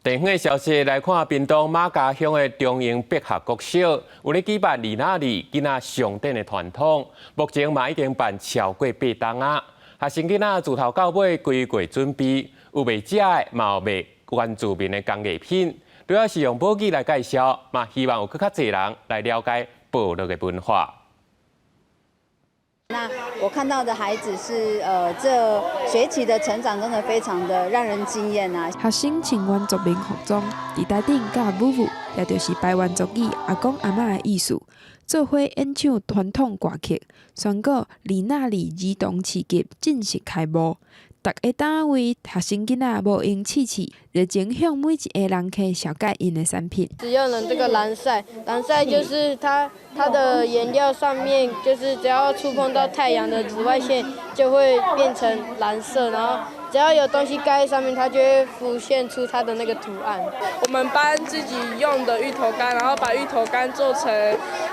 地方的消息來看，屏東瑪家鄉的長榮百合國小有咧舉辦里納里囡仔上頂的傳統，目前嘛已經辦超過八冬啊。學生囡仔自頭到尾規過準備，有賣食的，嘛有賣原住民的工藝品，主要是用母語來介紹，嘛希望有閣較濟人來了解部落的文化。那我看到的孩子是，這學期的成長真的非常的讓人驚豔啊！學生穿原住民服裝，佇台頂佮母母，也就是排灣族語阿公阿嬤的意思，做伙演唱傳統歌曲，宣告里納里兒童市集正式開幕。逐个單位學生囡仔無閒試試，熱情向每一个人客紹介𪜶的產品。只用了這個藍曬，藍曬就是它的顏料上面，就是只要觸碰到太陽的紫外線，就會變成藍色，然後只要有東西蓋在上面，它就會浮現出它的那個圖案。我們班自己用的芋頭乾，然後把芋頭乾做成，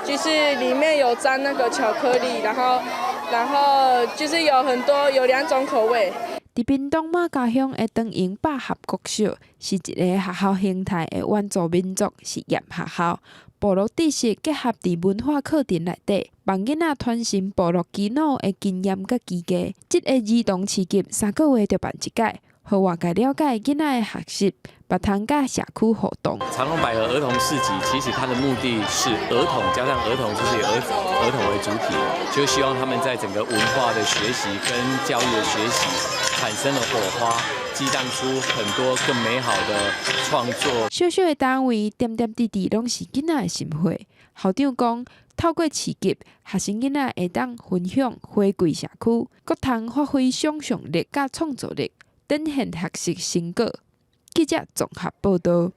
就是裡面有沾那個巧克力，然後就是有很多有兩種口味。佇屏東瑪家鄉的長榮百合國小，是一個學校形態的原住民族實驗學校。部落知識結合佇文化課程內底，幫囡仔傳承部落耆老的經驗佮技藝。這个兒童市集3個月就辦一擺，予外界了解囡仔的學習，嘛通佮社區互動。長榮百合兒童市集其實它的目的是兒童加上兒童，就是以兒童為主體，就希望他們在整個文化的學習跟教育的學習產生了火花，激盪出很多更美好的創作。小小的單位，點點滴滴攏是囡仔的心血。校長講，透過市集，學生囡仔會當分享回饋社區，閣通發揮想像力佮創造力，展現學習成果。記者綜合報導。